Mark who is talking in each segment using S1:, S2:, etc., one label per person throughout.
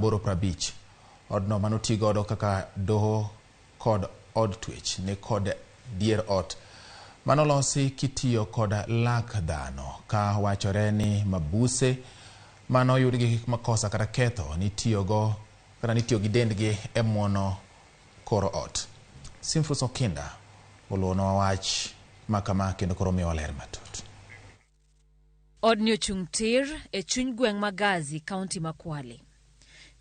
S1: 1850. Odno manotigodo kaka doho kod od twech ni kod dier ot manolosi kitiyo kod lak dhano ka wachore ni mabuse manoyud gi makosa kata ketho nitiyogo kata nitiyo gi dendgi e muono kor ot. Simfus Okinda oluwonwa wach makama kendo koro miyowa ler matut.
S2: Odni ochung' tir e chuny gweng' ma Gazi, kaunti ma Kwale.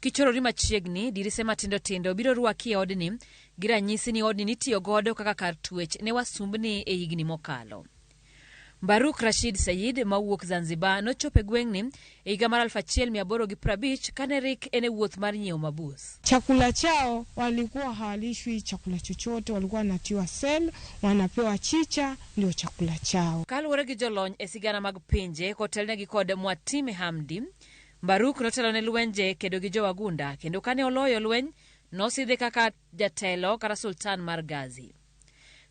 S2: Kichorori machiegni, dirise matindo tindo biro rwaki e odni gi ranyisi ni odni nitiyo godo kaka kar twech ne wasumbni e higni mokalo. Mbaruk Rashid Said mawuok Zanzibar nochopo e gweng'ni e higa mar 1850 kane rik en e wuoth mar nyiewo mabus.
S3: Chakula chao walikuwa hawalishwi chakula chochote, walikuwa wanatiwa sel, wanapewa chicha ndio chakula chao.
S2: Kaluwore gi jolony e sigana mag pinje kotelnegi kod Mwatime Hamdi, Mbaruk notelo ne lwenje kedo gi jowagunda kendo kane oloyo lweny nosidhe kaka jatelo kata sultan mar Gazi.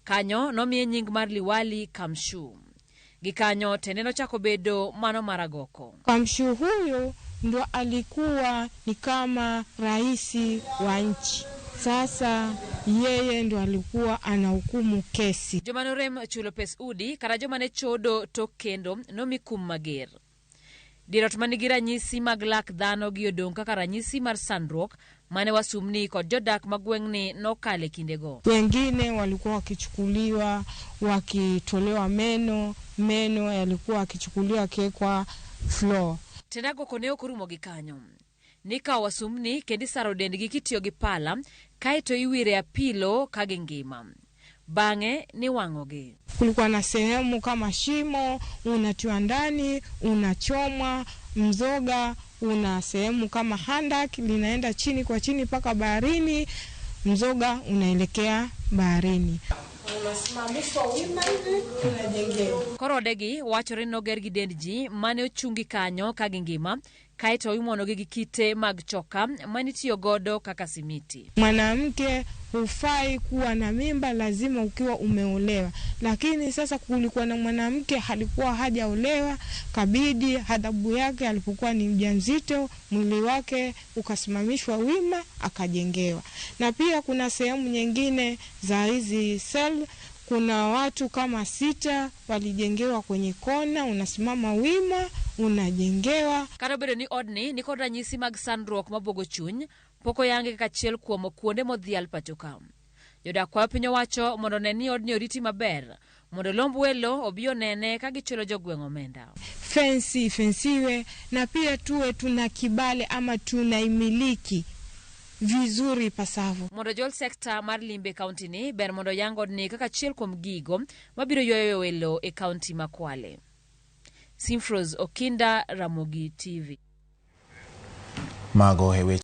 S2: Kanyo nomiye nying mar Liwali Kamshu. Gikanyo tende nochako bedo mano mar agoko.
S3: Kamshu huyu ndo alikuwa ni kama raisi wa nchi. Sasa yeye ndo alikuwa anahukumu kesi.
S2: Joma norem chulo pes udi kata joma ne chodo tok kendo nomi kum mager. Dier ot manigi ranyisi mag lak dhano gi odong' kaka ranyisi mar sandruok mane wasumbni kod jodak ma gweng'ni nokale kindego.
S3: Wengine walikuwa wakichukuliwa wakitolewa meno, meno yalikuwa wakichukuliwa yakiwekwa floor.
S2: Tend agoko ne ok orumo gi kanyo. Nikawo wasumbni kendo isaro dendgi kitiyo gi pala kaeto iwire apilo ka gingima. Bang'e niwang'ogi.
S3: Kulikuwa na sehemu kama shimo, unatiwa ndani, unachomwa mzoga, una sehemu kama handak linaenda chini kwa chini mpaka baharini, mzoga unaelekea baharini. Unasimamishwa wima hivi, unajengewa.
S2: Kor odegi wachore ni noger gi dend ji mane ochungi kanyo ka gingima kaeto imuonogi gi kite mag choka manitiyo godo kaka simiti.
S3: Mwanamke hufai kuwa na mimba, lazima ukiwa umeolewa. Lakini sasa kulikuwa na mwanamke alikuwa hajaolewa, kabidi adhabu yake alipokuwa ni mjamzito, mwili wake ukasimamishwa wima, akajengewa. Na pia kuna sehemu nyingine za hizi sel, kuna watu kama sita walijengewa kwenye kona, unasimama wima, unajengewa.
S2: Kata obedo ni odni nikod ranyisi mag sandruok mabuogo chuny, pok oyange kaka achiel kuom kuonde modhial pacho ka. Jodak kwayo piny owacho mondo one ni odni oriti maber mondo lomb welo obi onene ka gichulo jogweng' omenda.
S3: Fensi ifensiwe na pia tuwe tuna kibali ama tunaimiliki vizuri ipasavyo.
S2: Mondo jol sekta mar limbe e kaunti ni, ber mondo oyang odni kaka achiel kuom gigo mabiro ywayo welo e kaunti ma Kwale. Simfros Okinda, Ramogi TV.
S1: Mago e weche